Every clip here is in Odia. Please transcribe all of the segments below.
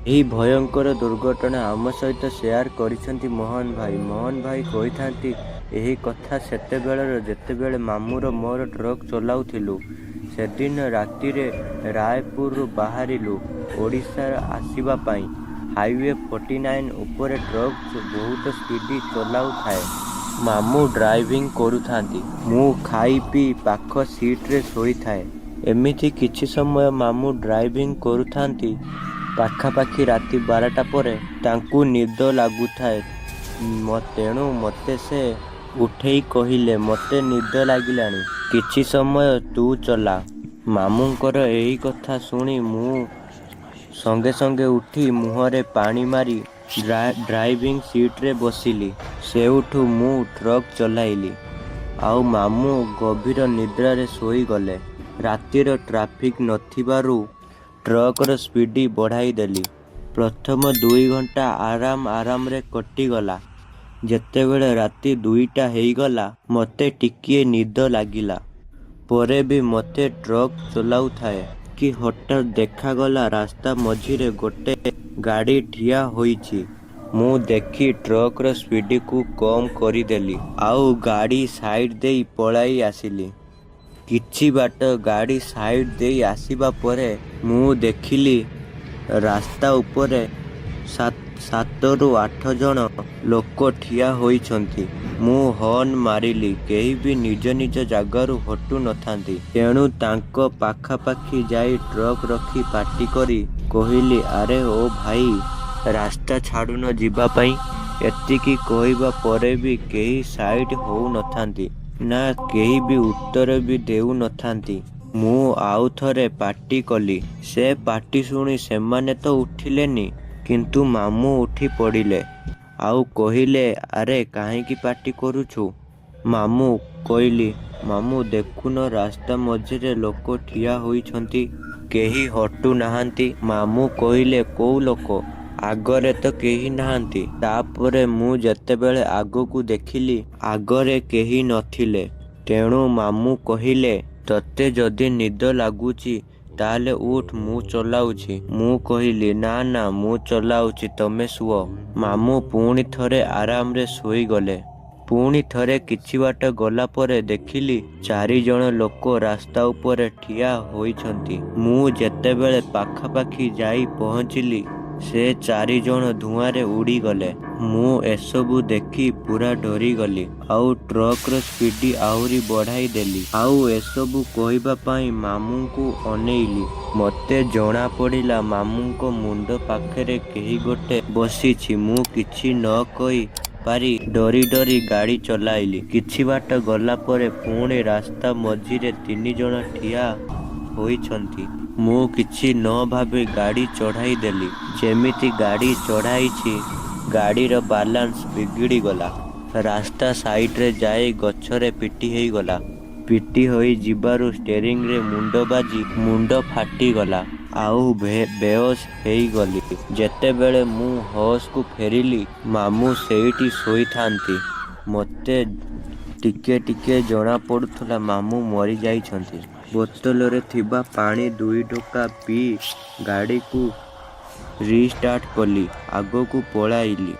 ଏହି ଭୟଙ୍କର ଦୁର୍ଘଟଣା ଆମ ସହିତ ସେୟାର କରିଛନ୍ତି ମୋହନ ଭାଇ। ମୋହନ ଭାଇ କହିଥାନ୍ତି, ଏହି କଥା ସେତେବେଳର, ଯେତେବେଳେ ମାମୁଁର ମୋର ଟ୍ରକ ଚଲାଉଥିଲୁ। ସେଦିନ ରାତିରେ ରାୟପୁରରୁ ବାହାରିଲୁ ଓଡ଼ିଶା ଆସିବା ପାଇଁ। ହାଇୱେ 49 ଉପରେ ଟ୍ରକ ବହୁତ ସ୍ପିଡ ଚଲାଉଥାଏ। ମାମୁଁ ଡ୍ରାଇଭିଂ କରୁଥାନ୍ତି। ମୁଁ ଖାଇ ପିଇ ପାଖ ସିଟରେ ଶୋଇଥାଏ। ଏମିତି କିଛି ସମୟ ମାମୁଁ ଡ୍ରାଇଭିଂ କରୁଥାନ୍ତି। ପାଖାପାଖି ରାତି 12ଟା ପରେ ତାଙ୍କୁ ନିଦ ଲାଗୁଥାଏ, ତେଣୁ ମୋତେ ସେ ଉଠେଇ କହିଲେ, ମୋତେ ନିଦ ଲାଗିଲାଣି, କିଛି ସମୟ ତୁ ଚଲା। ମାମୁଁଙ୍କର ଏହି କଥା ଶୁଣି ମୁଁ ସଙ୍ଗେ ସଙ୍ଗେ ଉଠି ମୁହଁରେ ପାଣି ମାରି ଡ୍ରାଇଭିଂ ସିଟରେ ବସିଲି। ସେଇଠୁ ମୁଁ ଟ୍ରକ ଚଲାଇଲି, ଆଉ ମାମୁଁ ଗଭୀର ନିଦ୍ରାରେ ଶୋଇଗଲେ। ରାତିର ଟ୍ରାଫିକ ନଥିବାରୁ ଟ୍ରକର ସ୍ପିଡ ବଢ଼ାଇଦେଲି। ପ୍ରଥମ 2 ଘଣ୍ଟା ଆରାମ ଆରାମରେ କଟିଗଲା। ଯେତେବେଳେ ରାତି 2ଟା ହେଇଗଲା, ମୋତେ ଟିକିଏ ନିଦ ଲାଗିଲା। ପରେ ବି ମୋତେ ଟ୍ରକ ଚଲାଉଥାଏ କି ହଠାତ ଦେଖାଗଲା ରାସ୍ତା ମଝିରେ ଗୋଟେ ଗାଡ଼ି ଠିଆ ହୋଇଛି। ମୁଁ ଦେଖି ଟ୍ରକର ସ୍ପିଡକୁ କମ କରିଦେଲି, ଆଉ ଗାଡ଼ି ସାଇଡ ଦେଇ ପଳାଇ ଆସିଲି। କିଛି ବାଟ ଗାଡ଼ି ସାଇଡ ଦେଇ ଆସିବା ପରେ ମୁଁ ଦେଖିଲି ରାସ୍ତା ଉପରେ 7ରୁ 8 ଜଣ ଲୋକ ଠିଆ ହୋଇଛନ୍ତି। ମୁଁ ହର୍ନ ମାରିଲି, କେହି ବି ନିଜ ନିଜ ଜାଗାରୁ ହଟୁ ନଥାନ୍ତି। ତେଣୁ ତାଙ୍କ ପାଖାପାଖି ଯାଇ ଟ୍ରକ ରଖି ପାଟି କରି କହିଲି, ଆରେ ଓ ଭାଇ, ରାସ୍ତା ଛାଡୁନ ଯିବା ପାଇଁ। ଏତିକି କହିବା ପରେ ବି କେହି ସାଇଡ ହଉନଥାନ୍ତି, ନା କେହି ବି ଉତ୍ତର ବି ଦେଉନଥାନ୍ତି। ମୁଁ ଆଉଥରେ ପାଟି କଲି। ସେ ପାଟି ଶୁଣି ସେମାନେ ତ ଉଠିଲେନି, କିନ୍ତୁ ମାମୁଁ ଉଠି ପଡ଼ିଲେ, ଆଉ କହିଲେ, ଆରେ କାହିଁକି ପାଟି କରୁଛୁ? ମାମୁଁ କହିଲି, ମାମୁଁ, ଦେଖୁନ ରାସ୍ତା ମଝିରେ ଲୋକ ଠିଆ ହୋଇଛନ୍ତି, କେହି ହଟୁ ନାହାନ୍ତି। ମାମୁଁ କହିଲେ, କୋଉ ଲୋକ? ଆଗରେ ତ କେହି ନାହାନ୍ତି। ତାପରେ ମୁଁ ଯେତେବେଳେ ଆଗକୁ ଦେଖିଲି, ଆଗରେ କେହି ନଥିଲେ। ତେଣୁ ମାମୁଁ କହିଲେ, ତୋତେ ଯଦି ନିଦ ଲାଗୁଛି ତାହେଲେ ଉଠ, ମୁଁ ଚଲାଉଛି। ମୁଁ କହିଲି, ନା ନା, ମୁଁ ଚଲାଉଛି, ତମେ ଶୁଅ। ମାମୁଁ ପୁଣି ଥରେ ଆରାମରେ ଶୋଇଗଲେ। ପୁଣି ଥରେ କିଛି ବାଟ ଗଲା ପରେ ଦେଖିଲି 4 ଜଣ ଲୋକ ରାସ୍ତା ଉପରେ ଠିଆ ହୋଇଛନ୍ତି। ମୁଁ ଯେତେବେଳେ ପାଖାପାଖି ଯାଇ ପହଞ୍ଚିଲି, ସେ 4 ଜଣ ଧୂଆଁରେ ଉଡ଼ିଗଲେ। ମୁଁ ଏସବୁ ଦେଖି ପୁରା ଡରିଗଲି, ଆଉ ଟ୍ରକର ସ୍ପିଡ ଆହୁରି ବଢ଼ାଇ ଦେଲି, ଆଉ ଏସବୁ କହିବା ପାଇଁ ମାମୁଁଙ୍କୁ ଅନେଇଲି। ମୋତେ ଜଣା ପଡ଼ିଲା ମାମୁଁଙ୍କ ମୁଣ୍ଡ ପାଖରେ କେହି ଗୋଟେ ବସିଛି। ମୁଁ କିଛି ନ କହି ପାରି ଡରି ଡରି ଗାଡ଼ି ଚଲାଇଲି। କିଛି ବାଟ ଗଲା ପରେ ପୁଣି ରାସ୍ତା ମଝିରେ 3 ଜଣ ଠିଆ ହୋଇଛନ୍ତି। ମୁଁ କିଛି ନ ଭାବି ଗାଡ଼ି ଚଢ଼ାଇ ଦେଲି। ଯେମିତି ଗାଡ଼ି ଚଢ଼ାଇଛି, ଗାଡ଼ିର ବାଲାନ୍ସ ବିଗିଡ଼ିଗଲା। ରାସ୍ତା ସାଇଡରେ ଯାଇ ଗଛରେ ପିଟି ହେଇଗଲା। ପିଟି ହୋଇ ଯିବାରୁ ଷ୍ଟେରିଂରେ ମୁଣ୍ଡ ବାଜି ମୁଣ୍ଡ ଫାଟିଗଲା, ଆଉ ବେହୋସ ହେଇଗଲି। ଯେତେବେଳେ ମୁଁ ହୋସକୁ ଫେରିଲି, ମାମୁଁ ସେଇଠି ଶୋଇଥାନ୍ତି। ମୋତେ ଟିକେ ଟିକେ ଜଣା ପଡୁଥିଲା ମାମୁଁ ମରିଯାଇଛନ୍ତି। ବୋତଲରେ ଥିବା ପାଣି ଦୁଇ ଢୋକ ପିଇ ଗାଡ଼ିକୁ ରିଷ୍ଟାର୍ଟ କଲି, ଆଗକୁ ପଳାଇଲି।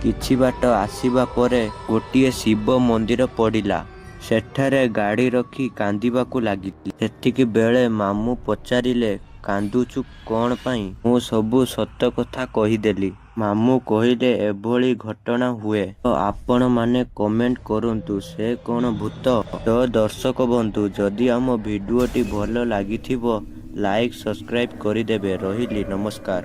କିଛି ବାଟ ଆସିବା ପରେ ଗୋଟିଏ ଶିବ ମନ୍ଦିର ପଡ଼ିଲା। ସେଠାରେ ଗାଡ଼ି ରଖି କାନ୍ଦିବାକୁ ଲାଗିଲି। ସେତିକି ବେଳେ ମାମୁଁ ପଚାରିଲେ, କାନ୍ଦୁଛୁ କଣ ପାଇଁ? ମୁଁ ସବୁ ସତ କଥା କହିଦେଲି। ମାମୁଁ କହିଲେ, ଏଭଳି ଘଟଣା ହୁଏ। ତ ଆପଣମାନେ କମେଣ୍ଟ କରନ୍ତୁ, ସେ କଣ ଭୂତ? ତ ଦର୍ଶକ ବନ୍ଧୁ, ଯଦି ଆମ ଭିଡିଓଟି ଭଲ ଲାଗିଥିବ, ଲାଇକ, ସବସ୍କ୍ରାଇବ କରିଦେବେ। ରହିଲି, ନମସ୍କାର।